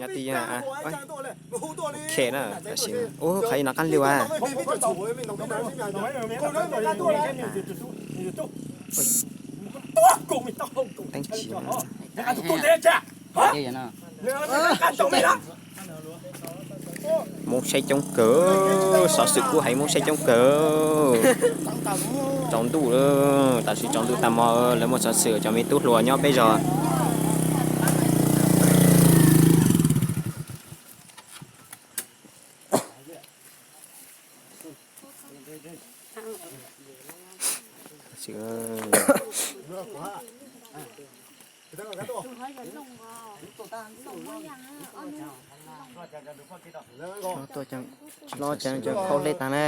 Nyob tib yog khe na, tam sim no ub qhov no qab liu a. Teeb tsis Hmoob saib coob kawg, xov xwm kuj heev, Hmoob saib coob kawg. Tsaus ntuj lawm, tam sim tsaus ntuj tag hmo lawv muaj xov xwm cov me tub hluas nyob peb zos. Tsis hlob cov khaub hleb tag na.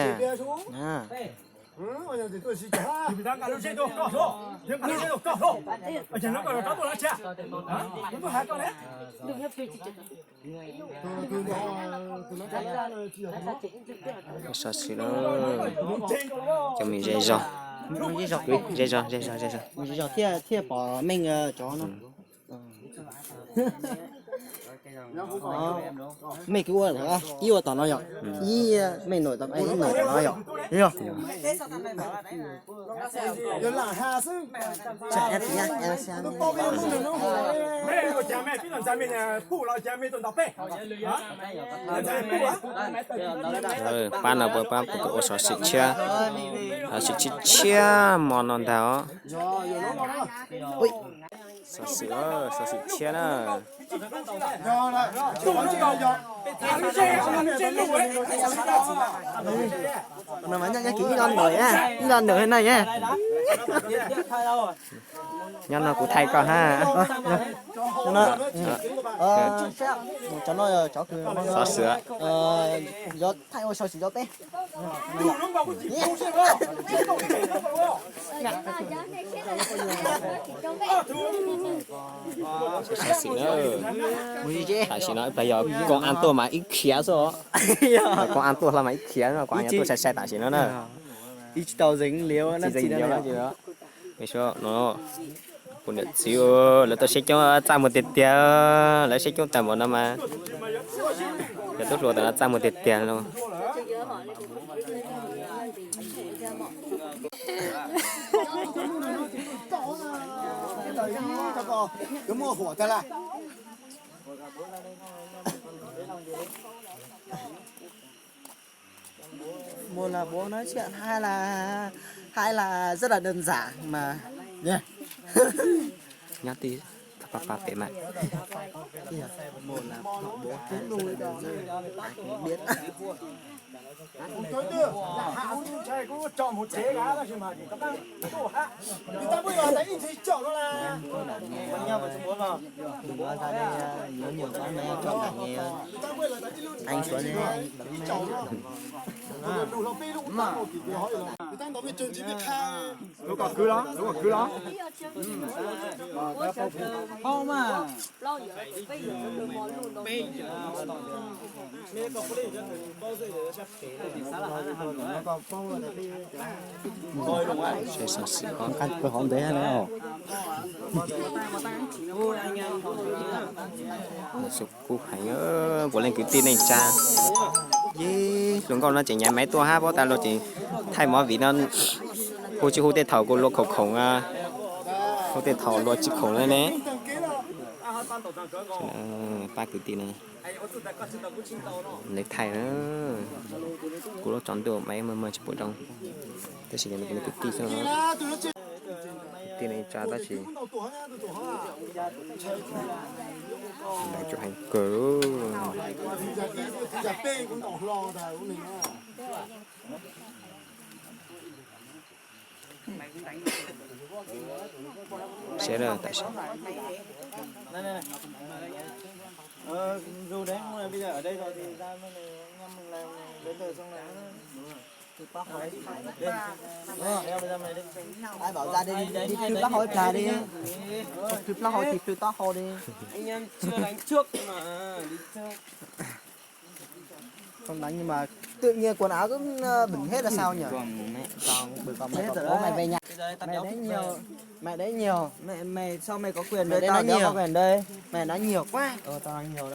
Xov xwm no cov me zej zog, zej zog, zej zog, zej zog, zej zog thiaj, thiaj pom meej cov no. Mej kuj ua, ib ua tom no yom, ib mej num tom, ib num tom no yom. Pab no puas pab kuv ua xov xwm tshiab, xov xwm tshiab tshiab hmo no ntag os. Xov xwm, xov xwm tshiab na. Ib lo ntawm na, nyob no kuv thaij koj hab. Cov no cov kws xov xwm, yuav thaij ua xov xwm rau peb. Xov xwm, tam sim no pab yog koom an tuaj mas ib khiav xwb. Koom an tuaj hlo mas ib khiav, koom an tuaj sai sai tam sim no na. Tsis tau zeev li no. Kuv niam txiv lawv tuaj saib coob txaj muag tiag tiag, lawv saib coob tag npaum no mas cov tub hluas tam no txaj muag tiag tiag no. Một là bố nói chuyện, hai là, hai là rất là đơn giản mà. Nyob tib pab pab pem mas. Anh Tuấn này. Lub kom kwv los, lub kom kwv los. Saib xov xwm hov nqaj kawg hov ntev na. Xov xwm kuj heev, puav leej kwv tij neej tsa. Yeb, hluas nkauj no tseem nyav maiv tuaj hab, paub tas luag tseem thaij movie no, hu tsis hu tej thaum kuj luag khoom khoom, hu tej thaum luag tsis khoom na ne. Pab kwv tij no, nws thaij na, kuv lub tsaus ntuj maiv muag muag tsis pum zoo, tab sis yog nws kwv tij xwb. Kwv tij neej tsa tab sis ntawd tsuas heev kawg. Seb tam sim Ai bảo ra đi, đi, đi plug hau ib plag đi. Plug hau thì plug tao hau đi. Anh em chưa đánh trước mà đi trước. Không đánh nhưng mà tự nhiên quần áo cứ ờ, bẩn hết là sao nhỉ? Còn bẩn còn mày còn bố mày về nhà. Mày đấy nhiều, mày đấy nhiều. Mày, mày sao mày có quyền đấy, tao đéo có quyền đây. Mày nói nhiều quá. Ờ, tao nói nhiều.